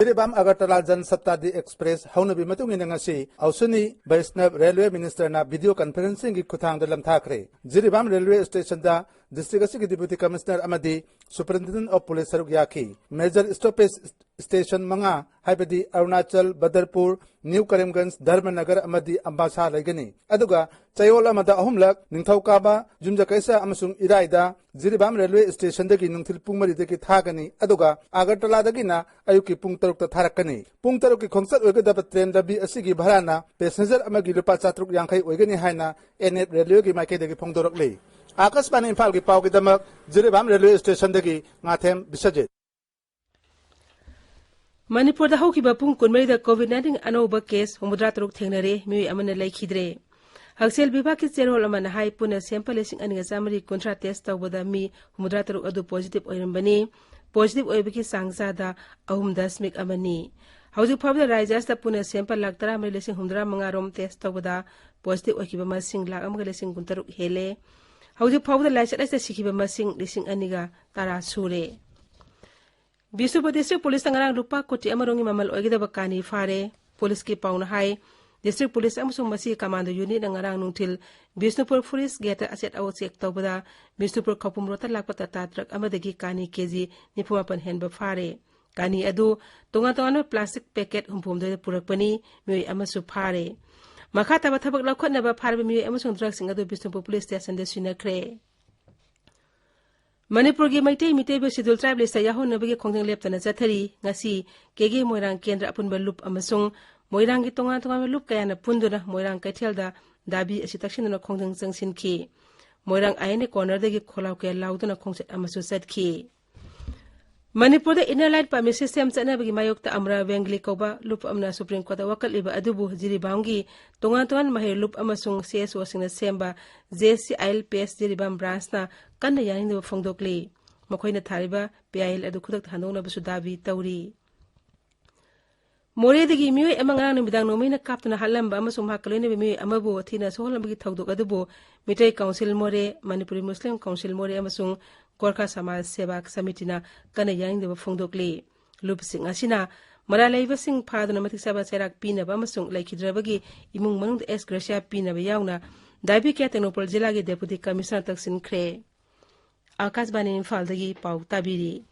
ꯖꯤꯔꯤꯕꯥꯝ ꯑꯒꯔꯇꯂꯥ ꯖꯟ ꯁꯇꯥꯕꯗꯤ ꯑꯦꯛꯁꯄ꯭ꯔꯦꯁ ꯍꯧꯅꯕꯤ ꯃꯇꯨꯡ ꯏꯟꯅ ꯉꯁꯤ ꯑꯁ꯭ꯋꯤꯅꯤ ꯕꯩꯁꯅꯕ ꯔꯦꯜꯋꯦ ꯃꯤꯅꯤꯁꯇꯔꯅ ꯚꯤꯗꯤꯑꯣ ꯀꯟꯐꯔꯦꯟꯁꯤꯡꯒꯤ ꯈꯨꯠꯊꯥꯡꯗ ꯂꯝꯊꯥꯈ꯭ꯔꯦ꯫ ꯖꯤꯔꯤꯕꯥꯝ ꯔꯦꯜꯋꯦ ꯁ꯭ꯇꯦꯁꯟꯗ ꯗꯤꯁꯇ꯭ꯔꯤꯛ ꯑꯁꯤꯒꯤ ꯗꯤꯄꯨꯇꯤ ꯀꯃꯤꯁꯅꯔ ꯑꯃꯗꯤ ꯁꯨꯄꯔꯤꯟꯇꯦꯟꯗꯦꯟꯠ ꯑꯣꯐ ꯄꯨꯂꯤꯁ ꯁꯔꯨꯛ ꯌꯥꯈꯤ꯫ ꯃꯦꯖꯔ ꯁ꯭ꯇꯣꯄꯦꯖ ꯁ꯭ꯇꯦꯁꯟ ꯃꯉꯥ, ꯍꯥꯏꯕꯗꯤ ꯑꯔꯨꯅꯥꯆꯜ, ꯕꯗꯔꯄꯨꯔ, ꯅ꯭ꯌꯨ ꯀꯔꯤꯝꯒꯟꯖ, ꯙꯔꯃꯅꯒꯔ ꯑꯃꯗꯤ ꯑꯝꯕꯥꯁꯥ ꯂꯩꯒꯅꯤ꯫ ꯑꯗꯨꯒ ꯆꯌꯣꯜ ꯑꯃꯗ ꯑꯍꯨꯝꯂꯛ ꯅꯤꯡꯊꯧꯀꯥꯕ, ꯌꯨꯝꯖꯀꯩꯁ ꯑꯃꯁꯨꯡ ꯏꯔꯥꯏꯗ ꯖꯤꯔꯤꯕꯥꯝ ꯔꯦꯜꯋꯦ ꯁ꯭ꯇꯦꯁꯟꯗꯒꯤ ꯅꯨꯡꯊꯤꯜ ꯄꯨꯡ ꯃꯔꯤꯗꯒꯤ ꯊꯥꯒꯅꯤ꯫ ꯑꯗꯨꯒ ꯑꯒꯔꯇꯂꯥꯗꯒꯤꯅ ꯑꯌꯨꯛꯀꯤ ꯄꯨꯡ ꯇꯔꯨꯛꯇ ꯊꯥꯔꯛꯀꯅꯤ꯫ ꯄꯨꯡ ꯇꯔꯨꯛꯀꯤ ꯈꯣꯡꯆꯠ ꯑꯣꯏꯒꯗꯕ ꯇ꯭ꯔꯦꯟ ꯂꯝꯕꯤ ꯑꯁꯤꯒꯤ ꯚꯔꯥꯅ ꯄꯦꯁꯦꯟꯖꯔ ꯑꯃꯒꯤ ꯂꯨꯄꯥ ꯆꯥꯇ꯭ꯔꯨꯛ ꯌꯥꯡꯈꯩ ꯑꯣꯏꯒꯅꯤ ꯍꯥꯏꯅ ꯑꯦꯟ ꯑꯦꯐ ꯔꯦꯜꯋꯦꯒꯤ ꯃꯥꯏꯀꯩꯗꯒꯤ ꯐꯣꯡꯗꯣꯔꯛꯂꯤ꯫ ꯑꯥꯀꯥꯁꯕꯥꯅꯤ ꯏꯝꯐꯥꯜꯒꯤ ꯄꯥꯎꯒꯤꯗꯃꯛ ꯖꯤꯔꯤꯕꯥꯝ ꯔꯦꯜꯋꯦ ꯁ꯭ꯇꯦꯁꯟꯗꯒꯤ ꯉꯥꯊꯦꯝ ꯕꯤꯁ꯭ꯋꯖꯤꯠ꯫ ꯃꯅꯤꯄꯨꯔꯗ ꯍꯧꯈꯤꯕ ꯄꯨꯡ ꯀꯨꯟꯃꯔꯤꯗ ꯀꯣꯚꯤꯗ ꯅꯥꯏꯟꯇꯤꯟ ꯑꯅꯧꯕ ꯀꯦꯁ ꯍꯨꯝꯐꯨꯇꯔꯥ ꯇꯔꯨꯛ ꯊꯦꯡꯅꯔꯦ, ꯃꯤꯑꯣꯏ ꯑꯃꯅ ꯂꯩꯈꯤꯗ꯭ꯔꯦ꯫ ꯍꯛꯁꯦꯜ ꯕꯤꯚꯥꯒꯀꯤ ꯆꯦꯔꯣꯜ ꯑꯃꯅ ꯍꯥꯏ, ꯄꯨꯟꯅ ꯁꯦꯝꯄꯜ ꯂꯤꯁꯤꯡ ꯑꯅꯤꯒ ꯆꯥꯃꯔꯤ ꯀꯨꯟꯊ꯭ꯔꯥ ꯇꯦꯁ ꯇꯧꯕꯗ ꯃꯤ ꯍꯨꯝꯐꯨꯇꯔꯥ ꯇꯔꯨꯛ ꯑꯗꯨ ꯄꯣꯖꯤꯇꯤꯚ ꯑꯣꯏꯔꯝꯕꯅꯤ꯫ ꯄꯣꯖꯤꯇꯤꯚ ꯑꯣꯏꯕꯒꯤ ꯆꯥꯡ ꯆꯥꯗ ꯑꯍꯨꯝ ꯗꯁꯃꯤꯛ ꯑꯃꯅꯤ꯫ ꯍꯧꯖꯤꯛ ꯐꯥꯎꯕꯗ ꯔꯥꯖ꯭ꯌ ꯑꯁꯤꯗ ꯄꯨꯟꯅ ꯁꯦꯝꯄꯜ ꯂꯥꯈ ꯇꯔꯥꯃꯔꯤ ꯂꯤꯁꯤꯡ ꯍꯨꯝꯐꯨꯇꯔꯥ ꯃꯉꯥ ꯔꯣꯝ ꯇꯦꯁ ꯇꯧꯕꯗ ꯄꯣꯖꯤꯇꯤꯚ ꯑꯣꯏꯈꯤꯕ ꯃꯁꯤꯡ ꯂꯥꯈ ꯑꯃꯒ ꯂꯤꯁꯤꯡ ꯀꯨꯟꯇꯔꯨꯛ ꯍꯦꯜꯂꯦ꯫ ꯍꯧꯖꯤꯛ ꯐꯥꯎꯕꯗ ꯂꯥꯏꯆꯠ ꯑꯁꯤꯗ ꯁꯤꯈꯤꯕ ꯃꯁꯤꯡ ꯂꯤꯁꯤꯡ ꯑꯅꯤꯒ ꯇꯔꯥ ꯁꯨꯔꯦ꯫ ꯕꯤꯁꯅꯨꯄꯨꯔ ꯗꯤꯁꯇ꯭ꯔꯤꯛ ꯄꯨꯂꯤꯁꯅ ꯉꯔꯥꯡ ꯂꯨꯄꯥ ꯀꯣꯇꯤ ꯑꯃꯔꯣꯝꯒꯤ ꯃꯃꯜ ꯑꯣꯏꯒꯗꯕ ꯀꯥꯅꯤ ꯐꯥꯔꯦ꯫ ꯄꯨꯂꯤꯁꯀꯤ ꯄꯥꯎꯅ ꯍꯥꯏ, ꯗꯤꯁꯇ꯭ꯔꯤꯛ ꯄꯨꯂꯤꯁ ꯑꯃꯁꯨꯡ ꯃꯁꯤꯒꯤ ꯀꯃꯥꯟꯗꯣ ꯌꯨꯅꯤꯠꯅ ꯉꯔꯥꯡ ꯅꯨꯡꯊꯤꯜ ꯕꯤꯁꯅꯨꯄꯨꯔ ꯐꯣꯔꯦꯁ ꯒꯦꯠꯇ ꯑꯆꯦꯠ ꯑꯑꯣꯠ ꯆꯦꯛ ꯇꯧꯕꯗ ꯕꯤꯁꯅꯨꯄꯨꯔ ꯈꯧꯄꯨꯝ ꯔꯣꯗꯇ ꯂꯥꯛꯄ ꯇꯥꯇꯥ ꯇ꯭ꯔꯛ ꯑꯃꯗꯒꯤ ꯀꯥꯅꯤ ꯀꯦꯖꯤ ꯅꯤꯐꯨ ꯃꯥꯄꯟ ꯍꯦꯟꯕ ꯐꯥꯔꯦ꯫ ꯀꯥꯅꯤ ꯑꯗꯨ ꯇꯣꯉꯥꯟ ꯇꯣꯉꯥꯟꯕ ꯄ꯭ꯂꯥꯁꯇꯤꯛ ꯄꯦꯀꯦꯠ ꯍꯨꯝꯐꯨꯍꯨꯝꯗꯣꯏꯗ ꯄꯨꯔꯛꯄꯅꯤ꯫ ꯃꯤꯑꯣꯏ ꯑꯃꯁꯨ ꯐꯥꯔꯦ꯫ ꯃꯈꯥ ꯇꯥꯕ ꯊꯕꯛ ꯂꯧꯈꯠꯅꯕ ꯐꯥꯔꯕ ꯃꯤꯑꯣꯏ ꯑꯃꯁꯨꯡ ꯗ꯭ꯔꯒꯁꯤꯡ ꯑꯗꯨ ꯕꯤꯁꯅꯨꯄꯨꯔ ꯄꯨꯂꯤꯁ ꯁ꯭ꯇꯦꯁꯟꯗ ꯁꯤꯟꯅꯈ꯭ꯔꯦ꯫ ꯃꯅꯤꯄꯨꯔꯒꯤ ꯃꯩꯇꯩ ꯃꯤꯇꯩꯕꯨ ꯁꯦꯗꯨꯜ ꯇ꯭ꯔꯥꯏꯕ ꯂꯤꯁꯇ ꯌꯥꯎꯍꯟꯅꯕꯒꯤ ꯈꯣꯡꯖꯪ ꯂꯦꯞꯇꯅ ꯆꯠꯊꯔꯤ꯫ ꯉꯁꯤ ꯀꯦꯒꯦ ꯃꯣꯏꯔꯥꯡ ꯀꯦꯟꯗ꯭ꯔ ꯑꯄꯨꯟꯕ ꯂꯨꯞ ꯑꯃꯁꯨꯡ ꯃꯣꯏꯔꯥꯡꯒꯤ ꯇꯣꯉꯥꯟ ꯇꯣꯉꯥꯟꯕ ꯂꯨꯞ ꯀꯌꯥꯅ ꯄꯨꯟꯗꯨꯅ ꯃꯣꯏꯔꯥꯡ ꯀꯩꯊꯦꯜꯗ ꯗꯥꯕꯤ ꯑꯁꯤ ꯇꯛꯁꯤꯟꯗꯨꯅ ꯈꯣꯡꯖꯪ ꯆꯪꯁꯤꯟꯈꯤ꯫ ꯃꯣꯏꯔꯥꯡ ꯑꯥꯏ ꯑꯦꯟ ꯑꯦ ꯀꯣꯔꯅꯔꯗꯒꯤ ꯈꯣꯜꯂꯥꯎ ꯀꯌꯥ ꯂꯥꯎꯗꯨꯅ ꯈꯣꯡꯆꯠ ꯑꯃꯁꯨ ꯆꯠꯈꯤ꯫ ꯃꯅꯤꯄꯨꯔꯗ ꯏꯟꯅꯔ ꯂꯥꯏꯟ ꯄꯥꯔꯃꯤꯠ ꯁꯤꯁꯇꯦꯝ ꯆꯠꯅꯕꯒꯤ ꯃꯥꯌꯣꯛꯇ ꯑꯃꯔꯥ ꯋꯦꯡꯒꯂꯤ ꯀꯧꯕ ꯂꯨꯞ ꯑꯃꯅ ꯁꯨꯄ꯭ꯔꯤꯝ ꯀꯣꯔꯠꯇ ꯋꯥꯀꯠꯂꯤꯕ ꯑꯗꯨꯕꯨ ꯖꯤꯔꯤꯕꯥꯝꯒꯤ ꯇꯣꯉꯥꯟ ꯇꯣꯉꯥꯟꯕ ꯃꯍꯩꯔꯣꯏ ꯂꯨꯞ ꯑꯃꯁꯨꯡ ꯁꯤ ꯑꯦꯁ ꯑꯣꯁꯤꯡꯅ ꯁꯦꯝꯕ J C I L P S Jiribam ꯕ꯭ꯔꯥꯟꯁꯅ ꯀꯟꯅ ꯌꯥꯅꯤꯡꯗꯕ ꯐꯣꯡꯗꯣꯛꯂꯤ꯫ ꯃꯈꯣꯏꯅ ꯊꯥꯔꯤꯕ ꯄꯤ ꯑꯥꯏ ꯑꯦꯜ ꯑꯗꯨ ꯈꯨꯗꯛꯇ ꯍꯟꯗꯣꯛꯅꯕꯁꯨ ꯗꯥꯕꯤ ꯇꯧꯔꯤ꯫ ꯃꯣꯔꯦꯗꯒꯤ ꯃꯤꯑꯣꯏ ꯑꯃ ꯉꯔꯥꯡ ꯅꯨꯃꯤꯗꯥꯡ ꯅꯣꯡꯃꯩꯅ ꯀꯥꯞꯇꯨꯅ ꯍꯥꯠꯂꯝꯕ ꯑꯃꯁꯨꯡ ꯃꯍꯥꯛꯀ ꯂꯣꯏꯅꯕ ꯃꯤꯑꯣꯏ ꯑꯃꯕꯨ ꯊꯤꯅ ꯁꯣꯛꯍꯜꯂꯝꯕꯒꯤ ꯊꯧꯗꯣꯛ ꯑꯗꯨꯕꯨ ꯃꯤꯇꯩ ꯀꯥꯎꯟꯁꯤꯜ ꯃꯣꯔꯦ, ꯃꯅꯤꯄꯨꯔꯤ ꯃꯨꯁꯂꯤꯝ ꯀꯥꯎꯟꯁꯤꯜ ꯃꯣꯔꯦ ꯑꯃꯁꯨꯡ ꯒꯣꯔꯈꯥ ꯁꯃꯥꯖ ꯁꯦꯕꯥ ꯁꯃꯤꯇꯤꯅ ꯀꯟꯅ ꯌꯥꯅꯤꯡꯗꯕ ꯐꯣꯡꯗꯣꯛꯂꯤ꯫ ꯂꯨꯞꯁꯤꯡ ꯑꯁꯤꯅ ꯃꯔꯥꯜ ꯂꯩꯕꯁꯤꯡ ꯐꯥꯗꯨꯅ ꯃꯇꯤꯛ ꯆꯥꯕ ꯆꯩꯔꯥꯛ ꯄꯤꯅꯕ ꯑꯃꯁꯨꯡ ꯂꯩꯈꯤꯗ꯭ꯔꯕꯒꯤ ꯏꯃꯨꯡ ꯃꯅꯨꯡꯗ ꯑꯦꯁ ꯒ꯭ꯔꯦꯁꯤꯌꯥ ꯄꯤꯅꯕ ꯌꯥꯎꯅ ꯗꯥꯏꯕꯤ ꯀꯦꯌꯔ ꯇꯦꯡꯅꯧꯄꯜ ꯖꯤꯂꯥꯒꯤ ꯗꯦꯄꯨꯇꯤ ꯀꯃꯤꯁꯅꯔ ꯇꯛꯁꯤꯟꯈ꯭ꯔꯦ꯫ ꯑꯥꯀꯥꯁꯕꯥꯅꯤ ꯏꯝꯐꯥꯜꯗꯒꯤ ꯄꯥꯎ ꯇꯥꯕꯤꯔꯤ꯫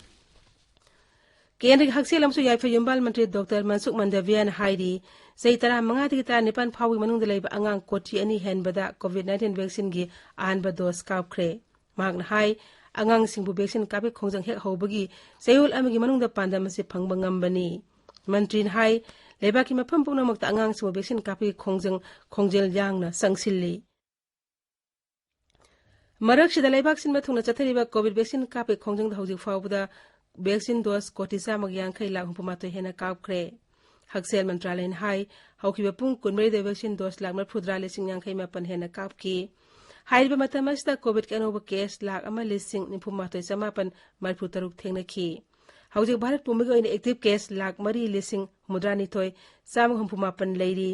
ꯀꯦꯟꯗ꯭ꯔꯒꯤ ꯍꯛꯁꯦꯜ ꯑꯃꯁꯨꯡ ꯌꯥꯏꯐ ꯌꯨꯝꯕꯥꯜ ꯃꯟꯇ꯭ꯔꯤ ꯗꯣꯛꯇꯔ ꯃꯟꯁꯨꯈ ꯃꯟꯗꯚꯤꯌꯥꯅ ꯍꯥꯏꯔꯤ, ꯆꯍꯤ ꯇꯔꯥꯃꯉꯥꯗꯒꯤ ꯇꯔꯥꯅꯤꯄꯥꯟ ꯐꯥꯎꯕꯒꯤ ꯃꯅꯨꯡꯗ ꯂꯩꯕ ꯑꯉꯥꯡ ꯀꯣꯇꯤ ꯑꯅꯤ ꯍꯦꯟꯕꯗ ꯀꯣꯚꯤꯗ ꯅꯥꯏꯟꯇꯤꯟ ꯚꯦꯛꯁꯤꯟꯒꯤ ꯑꯍꯥꯟꯕ ꯗꯣꯁ ꯀꯥꯞꯈ꯭ꯔꯦ꯫ ꯃꯍꯥꯛꯅ ꯍꯥꯏ, ꯑꯉꯥꯡꯁꯤꯡꯕꯨ ꯚꯦꯛꯁꯤꯟ ꯀꯥꯞꯄꯒꯤ ꯈꯣꯡꯖꯪ ꯍꯦꯛ ꯍꯧꯕꯒꯤ ꯆꯌꯣꯜ ꯑꯃꯒꯤ ꯃꯅꯨꯡꯗ ꯄꯥꯟꯗꯝ ꯑꯁꯤ ꯐꯪꯕ ꯉꯝꯕꯅꯤ꯫ ꯃꯟꯇ꯭ꯔꯤꯅ ꯍꯥꯏ, ꯂꯩꯕꯥꯛꯀꯤ ꯃꯐꯝ ꯄꯨꯝꯅꯃꯛꯇ ꯑꯉꯥꯡꯁꯤꯡꯕꯨ ꯚꯦꯛꯁꯤꯟ ꯀꯥꯞꯄꯒꯤ ꯈꯣꯡꯖꯪ ꯈꯣꯡꯖꯦꯜ ꯌꯥꯡꯅ ꯆꯪꯁꯤꯜꯂꯤ꯫ ꯃꯔꯛꯁꯤꯗ ꯂꯩꯕꯥꯛ ꯁꯤꯟꯕ ꯊꯨꯡꯅ ꯆꯠꯊꯔꯤꯕ ꯀꯣꯚꯤꯗ ꯚꯦꯛꯁꯤꯟ ꯀꯥꯞꯄꯒꯤ ꯈꯣꯡꯖꯪꯗ ꯍꯧꯖꯤꯛ ꯐꯥꯎꯕꯗ ꯚꯦꯛꯁꯤꯟ ꯗꯣꯁ ꯀꯣꯇꯤ ꯆꯥꯝꯃꯒ ꯌꯥꯡꯈꯩ ꯂꯥꯈ ꯍꯨꯝꯐꯨ ꯃꯥꯊꯣꯏ ꯍꯦꯟꯅ ꯀꯥꯞꯈ꯭ꯔꯦ꯫ ꯍꯛꯁꯦꯜ ꯃꯟꯇ꯭ꯔꯥꯂꯌꯅ ꯍꯥꯏ, ꯍꯧꯈꯤꯕ ꯄꯨꯡ ꯀꯨꯟꯃꯔꯤꯗ ꯚꯦꯛꯁꯤꯟ ꯗꯣꯁ ꯂꯥꯈ ꯃꯔꯤꯐꯨꯇꯔꯥ ꯂꯤꯁꯤꯡ ꯌꯥꯡꯈꯩ ꯃꯥꯄꯟ ꯍꯦꯟꯅ ꯀꯥꯞꯈꯤ꯫ ꯍꯥꯏꯔꯤꯕ ꯃꯇꯝ ꯑꯁꯤꯗ ꯀꯣꯚꯤꯗꯀꯤ ꯑꯅꯧꯕ ꯀꯦꯁ ꯂꯥꯈ ꯑꯃ ꯂꯤꯁꯤꯡ ꯅꯤꯐꯨ ꯃꯥꯊꯣꯏ ꯆꯃꯥꯄꯟ ꯃꯔꯤꯐꯨ ꯇꯔꯨꯛ ꯊꯦꯡꯅꯈꯤ꯫ ꯍꯧꯖꯤꯛ ꯚꯥꯔꯠ ꯄꯨꯝꯕꯒꯤ ꯑꯣꯏꯅ ꯑꯦꯛꯇꯤꯚ ꯀꯦꯁ ꯂꯥꯈ ꯃꯔꯤ ꯂꯤꯁꯤꯡ ꯍꯨꯝꯐꯨꯇꯔꯥ ꯅꯤꯊꯣꯏ ꯆꯥꯝꯃꯒ ꯍꯨꯝꯐꯨ ꯃꯥꯄꯟ ꯂꯩꯔꯤ꯫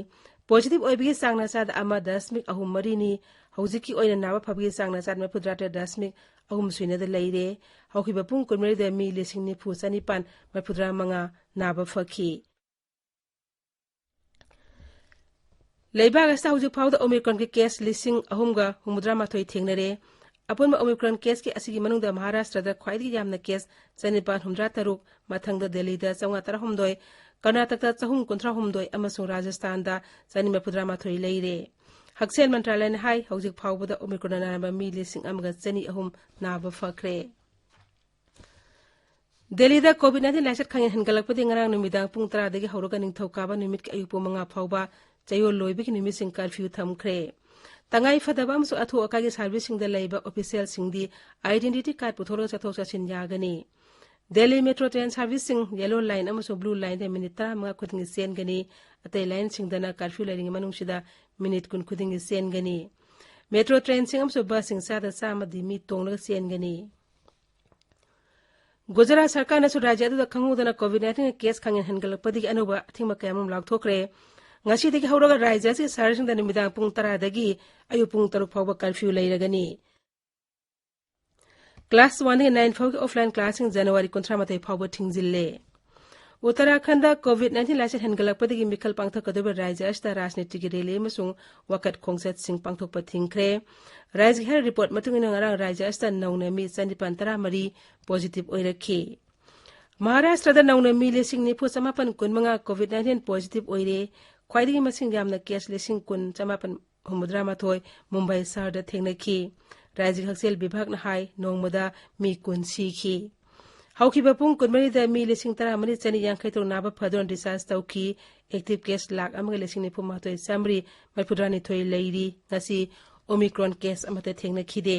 ꯄꯣꯖꯤꯇꯤꯚ ꯑꯣꯏꯕꯒꯤ ꯆꯥꯡꯅ ꯆꯥꯗ ꯑꯃ ꯗꯁꯃꯤꯛ ꯑꯍꯨꯝ ꯃꯔꯤꯅꯤ꯫ ꯍꯧꯖꯤꯛꯀꯤ ꯑꯣꯏꯅ ꯅꯥꯕ ꯐꯕꯒꯤ ꯆꯥꯡꯅ ꯆꯥꯗ ꯃꯔꯤꯐꯨꯇꯔꯥ ꯇꯔꯦꯠ ꯗꯁꯃꯤꯛ ꯑꯍꯨꯝ ꯁꯨꯏꯅꯗ ꯂꯩꯔꯦ꯫ ꯍꯧꯈꯤꯕ ꯄꯨꯡ ꯀꯨꯟꯃꯔꯤꯗ ꯃꯤ ꯂꯤꯁꯤꯡ ꯅꯤꯐꯨ ꯆꯅꯤꯄꯥꯟ ꯃꯔꯤꯐꯨꯇꯔꯥ ꯃꯉꯥ ꯅꯥꯕ ꯐꯈꯤ꯫ ꯂꯩꯕꯥꯛ ꯑꯁꯤꯗ ꯍꯧꯖꯤꯛ ꯐꯥꯎꯕꯗ ꯑꯣꯃꯤꯀ꯭ꯔꯣꯟꯒꯤ ꯀꯦꯁ ꯂꯤꯁꯤꯡ ꯑꯍꯨꯝꯒ ꯍꯨꯝꯐꯨꯇꯔꯥ ꯃꯥꯊꯣꯏ ꯊꯦꯡꯅꯔꯦ꯫ ꯑꯄꯨꯟꯕ ꯑꯣꯃꯤꯀ꯭ꯔꯣꯟ ꯀꯦꯁꯀꯤ ꯑꯁꯤꯒꯤ ꯃꯅꯨꯡꯗ ꯃꯍꯥꯔꯥꯁꯇ꯭ꯔꯗ ꯈ꯭ꯋꯥꯏꯗꯒꯤ ꯌꯥꯝꯅ ꯀꯦꯁ ꯆꯅꯤꯄꯥꯟ ꯍꯨꯝꯐꯨꯇꯔꯥ ꯇꯔꯨꯛ, ꯃꯊꯪꯗ ꯗꯦꯜꯂꯤꯗ ꯆꯥꯝꯃꯉꯥ ꯇꯔꯥꯍꯨꯝꯗꯣꯏ, ꯀꯔꯅꯥꯇꯀꯗ ꯆꯍꯨꯝ ꯀꯨꯟꯊ꯭ꯔꯥ ꯍꯨꯝꯗꯣꯏ ꯑꯃꯁꯨꯡ ꯔꯥꯖꯁꯊꯥꯟꯗ ꯆꯅꯤ ꯃꯔꯤꯐꯨꯇꯔꯥ ꯃꯥꯊꯣꯏ ꯂꯩꯔꯦ꯫ ꯍꯛꯁꯦꯜ ꯃꯟꯇ꯭ꯔꯥꯂꯌꯅ ꯍꯥꯏ, ꯍꯧꯖꯤꯛ ꯐꯥꯎꯕꯗ Omicron ꯅꯥꯔꯕ ꯃꯤ ꯂꯤꯁꯤꯡ ꯑꯃꯒ ꯆꯅꯤ ꯑꯍꯨꯝ ꯅꯥꯕ ꯐꯈ꯭ꯔꯦ꯫ ꯗꯦꯜꯂꯤꯗ COVID nineteen ꯂꯥꯏꯆꯠ ꯈꯪꯍꯦꯟ ꯍꯦꯟꯒꯠꯂꯛꯄꯗꯒꯤ ꯉꯔꯥꯡ ꯅꯨꯃꯤꯗꯥꯡ ꯄꯨꯡ ꯇꯔꯥꯗꯒꯤ ꯍꯧꯔꯒ ꯅꯤꯡꯊꯧꯀꯥꯕ ꯅꯨꯃꯤꯠꯀꯤ ꯑꯌꯨꯛ ꯄꯨꯡ ꯃꯉꯥ ꯐꯥꯎꯕ ꯆꯌꯣꯜ ꯂꯣꯏꯕꯒꯤ ꯅꯨꯃꯤꯠꯁꯤꯡ ꯀꯔꯐ꯭ꯌꯨ ꯊꯝꯈ꯭ꯔꯦ꯫ ꯇꯉꯥꯏ ꯐꯗꯕ ꯑꯃꯁꯨꯡ ꯑꯊꯨ ꯑꯀꯥꯏꯒꯤ ꯁꯥꯔꯚꯤꯁꯁꯤꯡꯗ ꯂꯩꯕ ꯑꯣꯐꯤꯁꯤꯌꯦꯜꯁꯤꯡꯗꯤ identity card ꯄꯨꯊꯣꯛꯂꯒ ꯆꯠꯊꯣꯛ ꯆꯠꯁꯤꯟ ꯌꯥꯒꯅꯤ꯫ ꯗꯦꯜꯂꯤ ꯃꯦꯇ꯭ꯔꯣ ꯇ꯭ꯔꯦꯟ ꯁꯥꯔꯚꯤꯁꯁꯤꯡ Yellow Line ꯑꯃꯁꯨꯡ Blue Lineꯗ ꯃꯤꯅꯤꯠ ꯇꯔꯥꯃꯉꯥ ꯈꯨꯗꯤꯡꯒꯤ ꯆꯦꯟꯒꯅꯤ꯫ ꯑꯇꯩ ꯂꯥꯏꯟꯁꯤꯡꯗꯅ ꯀꯔꯐ꯭ꯌꯨ ꯂꯩꯔꯤꯉꯩ ꯃꯅꯨꯡꯁꯤꯗ ꯃꯤꯅꯤꯠ ꯀꯨꯟ ꯈꯨꯗꯤꯡꯒꯤ ꯆꯦꯟꯒꯅꯤ꯫ ꯃꯦꯇ꯭ꯔꯣ ꯇ꯭ꯔꯦꯟꯁꯤꯡ ꯑꯃꯁꯨꯡ ꯕꯁꯁꯤꯡ ꯆꯥꯗ ꯆꯥꯝꯃꯗꯤ ꯃꯤ ꯇꯣꯡꯂꯒ ꯆꯦꯟꯒꯅꯤ꯫ ꯒꯨꯖꯔꯥꯠ ꯁꯔꯀꯥꯔꯅꯁꯨ ꯔꯥꯖ꯭ꯌ ꯑꯗꯨꯗ ꯈꯪꯍꯧꯗꯅ COVID nineteen ꯀꯦꯁ ꯈꯪꯍꯦꯟ ꯍꯦꯟꯒꯠꯂꯛꯄꯗꯒꯤ ꯑꯅꯧꯕ ꯑꯊꯤꯡꯕ ꯀꯌꯥ ꯑꯃꯔꯣꯝ ꯂꯥꯎꯊꯣꯛꯈ꯭ꯔꯦ꯫ ꯉꯁꯤꯗꯒꯤ ꯍꯧꯔꯒ ꯔꯥꯖ꯭ꯌ ꯑꯁꯤꯒꯤ ꯁꯍꯔꯁꯤꯡꯗ ꯅꯨꯃꯤꯗꯥꯡ ꯄꯨꯡ ꯇꯔꯥꯗꯒꯤ ꯑꯌꯨꯛ ꯄꯨꯡ ꯇꯔꯨꯛ ꯐꯥꯎꯕ ꯀꯔꯐ꯭ꯌꯨ ꯂꯩꯔꯒꯅꯤ꯫ Class one ꯗꯒꯤ nine ꯐꯥꯎꯒꯤ offline classꯁꯤꯡ ꯖꯅꯋꯥꯔꯤ ꯀꯨꯟꯊ꯭ꯔꯥ ꯃꯥꯊꯣꯏ ꯐꯥꯎꯕ ꯊꯤꯡꯖꯤꯜꯂꯦ꯫ ꯎꯠꯇꯔꯥꯈꯟꯗ COVID nineteen ꯂꯥꯏꯆꯠ ꯍꯦꯟꯒꯠꯂꯛꯄꯗꯒꯤ ꯃꯤꯈꯜ ꯄꯥꯡꯊꯣꯛꯀꯗꯧꯔꯤꯕ ꯔꯥꯖ꯭ꯌ ꯑꯁꯤꯗ ꯔꯥꯖꯅꯤꯇꯤꯒꯤ ꯔꯦꯂꯤ ꯑꯃꯁꯨꯡ ꯋꯥꯀꯠ ꯈꯣꯡꯆꯠꯁꯤꯡ ꯄꯥꯡꯊꯣꯛꯄ ꯊꯤꯡꯈ꯭ꯔꯦ꯫ ꯔꯥꯖ꯭ꯌꯒꯤ health report ꯃꯇꯨꯡ ꯏꯟꯅ ꯉꯔꯥꯡ ꯔꯥꯖ꯭ꯌ ꯑꯁꯤꯗ ꯅꯧꯅ ꯃꯤ ꯆꯅꯤꯄꯥꯟ ꯇꯔꯥꯃꯔꯤ positive ꯑꯣꯏꯔꯛꯈꯤ꯫ ꯃꯍꯥꯔꯥꯁꯇ꯭ꯔꯗ ꯅꯧꯅ ꯃꯤ ꯂꯤꯁꯤꯡ ꯅꯤꯐꯨ ꯆꯃꯥꯄꯟ ꯀꯨꯟꯃꯉꯥ COVID nineteen positive ꯑꯣꯏꯔꯦ꯫ ꯈ꯭ꯋꯥꯏꯗꯒꯤ ꯃꯁꯤꯡ ꯌꯥꯝꯅ case ꯂꯤꯁꯤꯡ ꯀꯨꯟ ꯆꯃꯥꯄꯟ ꯍꯨꯝꯐꯨꯇꯔꯥ ꯃꯥꯊꯣꯏ ꯃꯨꯝꯕꯥꯏ ꯁꯍꯔꯗ ꯊꯦꯡꯅꯈꯤ꯫ ꯔꯥꯖ꯭ꯌꯒꯤ ꯍꯛꯁꯦꯜ ꯕꯤꯚꯥꯒꯅ ꯍꯥꯏ, ꯅꯣꯡꯃꯗ ꯃꯤ ꯀꯨꯟ ꯁꯤꯈꯤ꯫ ꯍꯧꯈꯤꯕ ꯄꯨꯡ ꯀꯨꯟꯃꯔꯤꯗ ꯃꯤ ꯂꯤꯁꯤꯡ ꯇꯔꯥꯃꯔꯤ ꯆꯅꯤ ꯌꯥꯡꯈꯩ ꯇꯔꯨꯛ ꯅꯥꯕ ꯐꯗꯨꯅ discharge ꯇꯧꯈꯤ꯫ Active case ꯂꯥꯈ ꯑꯃꯒ ꯂꯤꯁꯤꯡ ꯅꯤꯐꯨ ꯃꯥꯊꯣꯏ ꯆꯥꯃꯔꯤ ꯃꯔꯤꯐꯨꯇꯔꯥꯅꯤꯊꯣꯏ ꯂꯩꯔꯤ꯫ ꯉꯁꯤ Omicron case ꯑꯃꯠꯇ ꯊꯦꯡꯅꯈꯤꯗꯦ꯫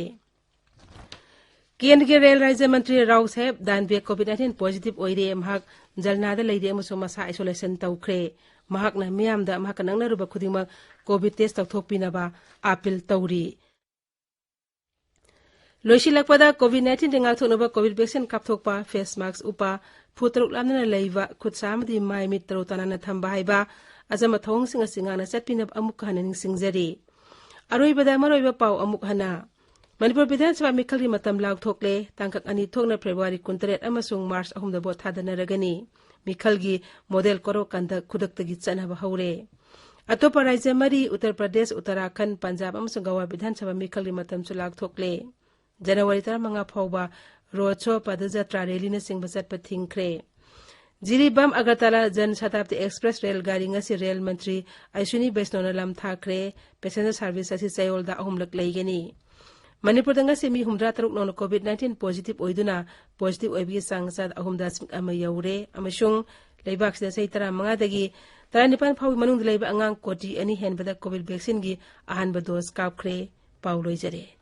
ꯀꯦꯟꯗ꯭ꯔꯒꯤ ꯔꯦꯜ ꯔꯥꯖ꯭ꯌ ꯃꯟꯇ꯭ꯔꯤ ꯔꯥꯎ ꯁꯥꯍꯦꯕ ꯗꯥꯟꯕꯦ COVID nineteen positive ꯑꯣꯏꯔꯦ꯫ ꯃꯍꯥꯛ ꯖꯜꯅꯥꯗ ꯂꯩꯔꯤ ꯑꯃꯁꯨꯡ ꯃꯁꯥ isolation ꯇꯧꯈ꯭ꯔꯦ꯫ ꯃꯍꯥꯛꯅ ꯃꯤꯌꯥꯝꯗ ꯃꯍꯥꯛꯀ ꯅꯛꯅꯔꯨꯕ ꯈꯨꯗꯤꯡꯃꯛ COVID test ꯇꯧꯊꯣꯛꯄꯤꯅꯕ appeal ꯇꯧꯔꯤ꯫ ꯂꯣꯏꯁꯤꯜꯂꯛꯄꯗ, COVID nineteenꯗꯒꯤ ꯉꯥꯛꯊꯣꯛꯅꯕ COVID vaccine ꯀꯥꯞꯊꯣꯛꯄ, face mask ꯎꯞꯄ, ꯐꯨꯠ ꯇꯔꯨꯛ ꯂꯥꯞꯅꯅ ꯂꯩꯕ, ꯈꯨꯠ ꯁꯥ ꯑꯃꯗꯤ ꯃꯥꯏ ꯃꯤꯠ ꯇꯔꯨ ꯇꯅꯥꯟꯅ ꯊꯝꯕ ꯍꯥꯏꯕ ꯑꯆꯝꯕ ꯊꯧꯑꯣꯡꯁꯤꯡ ꯑꯁꯤ ꯉꯥꯛꯅ ꯆꯠꯄꯤꯅꯕ ꯑꯃꯨꯛ ꯍꯟꯅ ꯅꯤꯡꯁꯤꯡꯖꯔꯤ꯫ ꯑꯔꯣꯏꯕꯗ ꯃꯔꯨꯑꯣꯏꯕ ꯄꯥꯎ ꯑꯃꯨꯛ ꯍꯟꯅ꯫ ꯃꯅꯤꯄꯨꯔ ꯕꯤꯙꯥꯟ ꯁꯚꯥ ꯃꯤꯈꯜꯒꯤ ꯃꯇꯝ ꯂꯥꯎꯊꯣꯛꯂꯦ꯫ ꯇꯥꯡꯀꯛ ꯑꯅꯤ ꯊꯣꯛꯅ ꯐꯦꯕ꯭ꯔꯨꯋꯥꯔꯤ ꯀꯨꯟꯇꯔꯦꯠ ꯑꯃꯁꯨꯡ ꯃꯥꯔꯆ ꯑꯍꯨꯝꯗ ꯚꯣꯠ ꯊꯥꯗꯅꯔꯒꯅꯤ꯫ ꯃꯤꯈꯜꯒꯤ model code of conduct ꯈꯨꯗꯛꯇꯒꯤ ꯆꯠꯅꯕ ꯍꯧꯔꯦ꯫ ꯑꯇꯣꯞꯄ ꯔꯥꯖ꯭ꯌ ꯃꯔꯤ, ꯎꯠꯇꯔ ꯄ꯭ꯔꯗꯦꯁ, ꯎꯠꯇꯔꯥꯈꯟꯗ, ꯄꯟꯖꯥꯕ ꯑꯃꯁꯨꯡ ꯒꯋꯥ ꯕꯤꯙꯥꯟ ꯁꯚꯥ ꯃꯤꯈꯜꯒꯤ ꯃꯇꯝꯁꯨ ꯂꯥꯎꯊꯣꯛꯂꯦ꯫ ꯖꯅꯋꯥꯔꯤ ꯇꯔꯥꯃꯉꯥ ꯐꯥꯎꯕ road show, ꯄꯗꯖꯇ꯭ꯔꯥ, rally ꯅꯆꯤꯡꯕ ꯆꯠꯄ ꯊꯤꯡꯈ꯭ꯔꯦ꯫ ꯖꯤꯔꯤꯕꯥꯝ ꯑꯒꯔꯇꯂꯥ ꯖꯟ ꯁꯇꯥꯕꯗꯤ ꯑꯦꯛꯁꯄ꯭ꯔꯦꯁ ꯔꯦꯜ ꯒꯥꯔꯤ ꯉꯁꯤ ꯔꯦꯜ ꯃꯟꯇ꯭ꯔꯤ ꯑꯁ꯭ꯋꯤꯅꯤ ꯕꯩꯁꯅꯣꯅ ꯂꯝ ꯊꯥꯈ꯭ꯔꯦ꯫ ꯄꯦꯁꯦꯟꯖꯔ ꯁꯥꯔꯚꯤꯁ ꯑꯁꯤ ꯆꯌꯣꯜꯗ ꯑꯍꯨꯝꯂꯛ ꯂꯩꯒꯅꯤ꯫ ꯃꯅꯤꯄꯨꯔꯗ ꯉꯁꯤ ꯃꯤ ꯍꯨꯝꯗ꯭ꯔꯥ ꯇꯔꯨꯛ ꯅꯧꯅ ꯀꯣꯚꯤꯗ ꯅꯥꯏꯟꯇꯤꯟ ꯄꯣꯖꯤꯇꯤꯚ ꯑꯣꯏꯗꯨꯅ ꯄꯣꯖꯤꯇꯤꯚ ꯑꯣꯏꯕꯒꯤ ꯆꯥꯡ ꯆꯥꯗ ꯑꯍꯨꯝ ꯗꯁꯃꯤꯛ ꯑꯃ ꯌꯧꯔꯦ ꯑꯃꯁꯨꯡ ꯂꯩꯕꯥꯛꯁꯤꯗ ꯆꯍꯤ ꯇꯔꯥꯃꯉꯥꯗꯒꯤ ꯇꯔꯥꯅꯤꯄꯥꯟ ꯐꯥꯎꯒꯤ ꯃꯅꯨꯡꯗ ꯂꯩꯕ ꯑꯉꯥꯡ ꯀꯣꯇꯤ ꯑꯅꯤ ꯍꯦꯟꯕꯗ ꯀꯣꯚꯤꯗ ꯚꯦꯛꯁꯤꯟꯒꯤ ꯑꯍꯥꯟꯕ ꯗꯣꯁ ꯀꯥꯞꯈ꯭ꯔꯦ꯫ ꯄꯥꯎ ꯂꯣꯏꯖꯔꯦ꯫